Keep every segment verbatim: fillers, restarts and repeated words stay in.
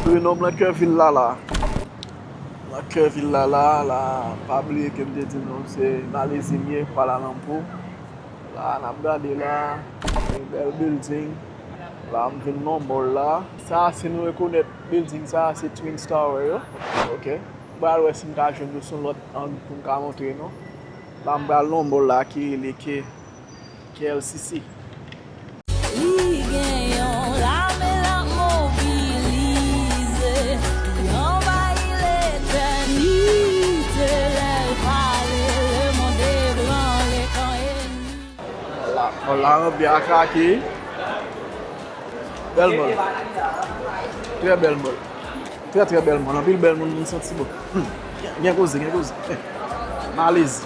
Wi, non, m nan kè vil la la. Nan kè vil la la, la, pa bliye ke m te di nou se Malezi m ye, Kuala Lumpur. La, n ap gade la, yon bèl building. La, m vin nan mall la. Sa, si nou rekonèt building sa, se Twin Tower yo. Ok. M pral wè si m ka jwenn nou sou lòt ang pou m ka montre nou. La, m pral nan mall la ki rele K-, K L C C. Li gen yon lame l ap mobilize, li anvayi letènite, lè l pale, lemonn ebranle kan enmi. La, la ranpli a krake. Bèl mall. Trè bèl mall. Trè, trè bèl mall. Anpil bèl moun, moun santi bon. Hmm. Gen koze, gen koze. Malezi.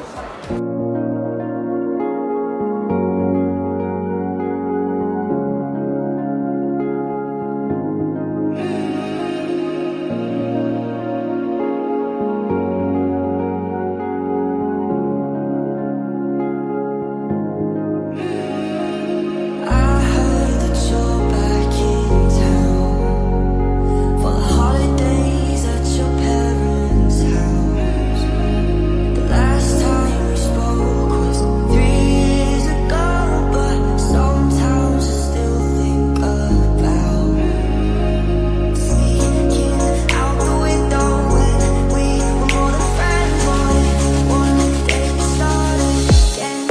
I heard that you're back in town for the holidays at your parents' house. The last time we spoke was three years ago, but sometimes I still think about sneaking out the window when we were more than friends. What if one day we start again?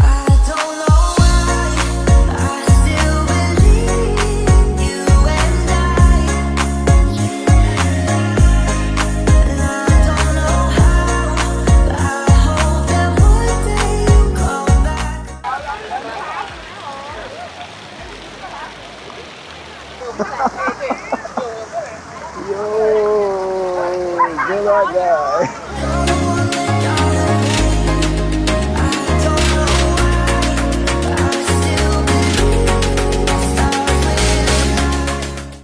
I don't know why, but I still believe you and I. And I don't know how, but I hope that one day you come back. Yo, bèl bagay.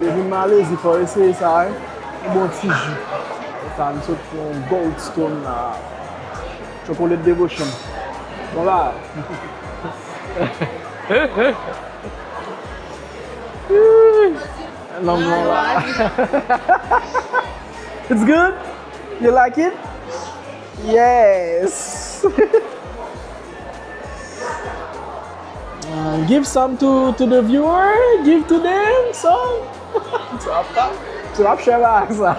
Depi Malezi, fò eseye sa, wi. Yon bon ti ji. Sa, m sot pran yon Gold Stone la. Chocolate Devotion. Bon, la. Lanmou la. It's good? You like it? Yes. Uh, give some to, to the viewer. Give to them some. Tu vas pas, tu vas pas share avec ça.